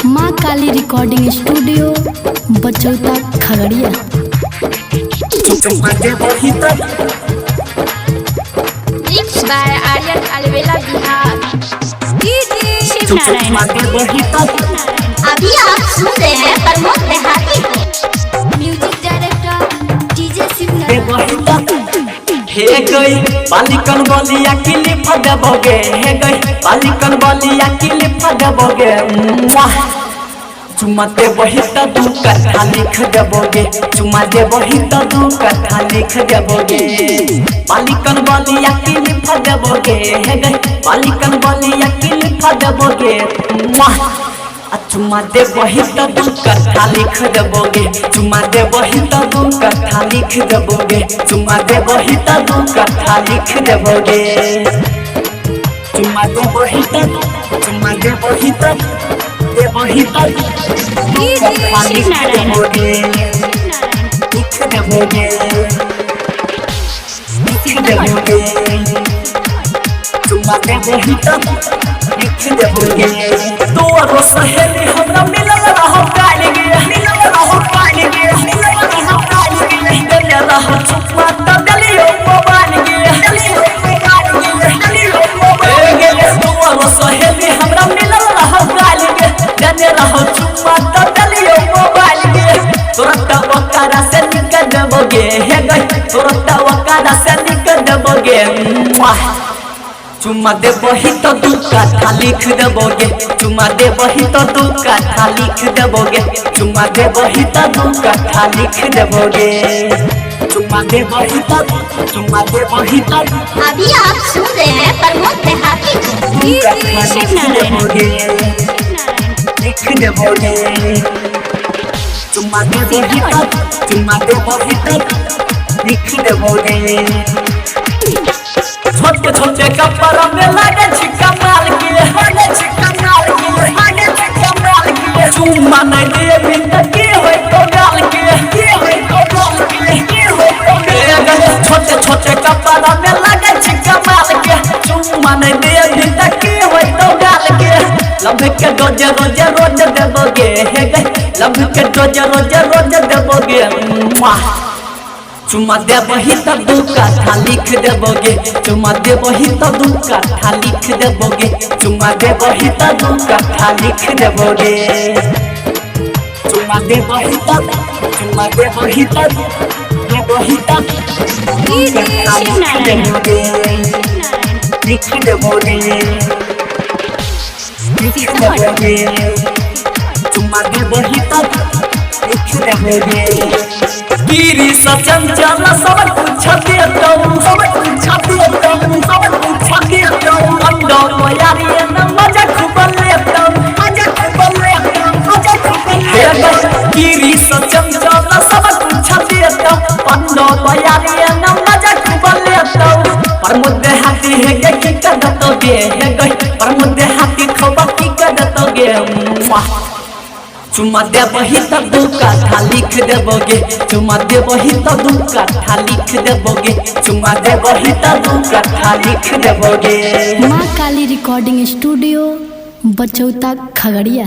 माँ काली recording studio बचौता Khagaria. चुम्मा देबही त Mixed by Aryan Alvela Bihar. Shiv Narayan. चुम्मा देबही त अभी आप सुन रहे हैं प्रमोद देहाती को। Music director DJ Shiv Narayan. देबही त हे गई बालिकन बलिया किलिप देबोगे, हे गई बालिकन बलिया किलिप देबोगे। मुआ चुम्मा देबही त दू कट्ठा लिख देबोगे, चुम्मा देबही त दू कट्ठा लिख देबोगे। बालिकन बलिया किलिप देबोगे, हे गई बालिकन बलिया किलिप देबोगे। मुआ आ चुम्मा देबही त दू कट्ठा लिख देबोगे, चुम्मा देबही त दू कट्ठा लिख देबोगे, चुम्मा देबही त दू कट्ठा लिख देबोगे। चुम्मा देबही त, चुम्मा देबही त, देबही त दू कट्ठा लिख देबोगे, लिख देबोगे, लिख देबोगे। चुम्मा देबही त लिख देबोगे। तोरो सहेली हमरा मिलल रहो काल गे, मिलल रहो काल गे, मिलल रहो काल गे। देले रहो चुम्मा त देलियो मोबाइल गे, देलियो मोबाइल गे, देलियो मोबाइल गे। तोरो सहेली हमरा मिलल रहो काल गे, देले रहो चुम्मा त देलियो मोबाइल गे। तुरंत वकारा से निकल देबोगे, हे गई तुरंत वकारा से निकल देबोगे। मुआ चुम्मा देबही त दू कट्ठा लिख देबोगे, चुम्मा देबही त दू कट्ठा लिख देबोगे, चुम्मा देबही त दू कट्ठा लिख देबोगे। चुम्मा देबही त, चुम्मा देबही त अभी आप सुन रहे हैं प्रमोद देहाती को। दू कट्ठा लिख देबोगे, लिख देबोगे। चुम्मा देबही त, चुम्मा देबही त लिख देबोगे। छोटे छोटे कपड़ा में लागे छी कमाल के, लागे छी कमाल के, लागे छी कमाल के। चुम्मा नहीं देबी त की होय तो गाल के, की होय तो गाल के, की होय तो गाल के। छोटे छोटे कपड़ा में लागे छी कमाल के, चुम्मा नहीं देबी त की होय तो गाल के। लभ के रोज रोज रोज देबोगे, हे गई लभ के रोज रोज रोज देबोगे। मुआ चुम्मा देबही त दू कट्ठा लिख देबोगे, चुम्मा देबही त दू कट्ठा लिख देबोगे, चुम्मा देबही त दू कट्ठा लिख देबोगे। चुम्मा देबही त, चुम्मा देबही त, देबही त दू कट्ठा लिख देबोगे, लिख देबोगे, लिख देबोगे। चुम्मा देबही त लिख देबोगे। गिरी सचंचल सब कुछ देतौ, सब कुछ देतौ, सब कुछ देतौ। अंडो यारी न मजा खूब लेतौ, मजा खूब लेतौ, मजा खूब लेतौ। गिरी सचंचल सब कुछ देतौ, अंडो यारी न मजा खूब लेतौ। परमुद हाथी हे गे की करतो गे, हे गे परमुद हाथी खबा की करतो गे। मुआ चुम्मा देबही त दू कट्ठा लिख देबोगे, चुम्मा देबही त दू कट्ठा लिख देबोगे, चुम्मा देबही त दू कट्ठा लिख देबोगे। माँ काली रिकॉर्डिंग स्टूडियो बचौता खगड़िया।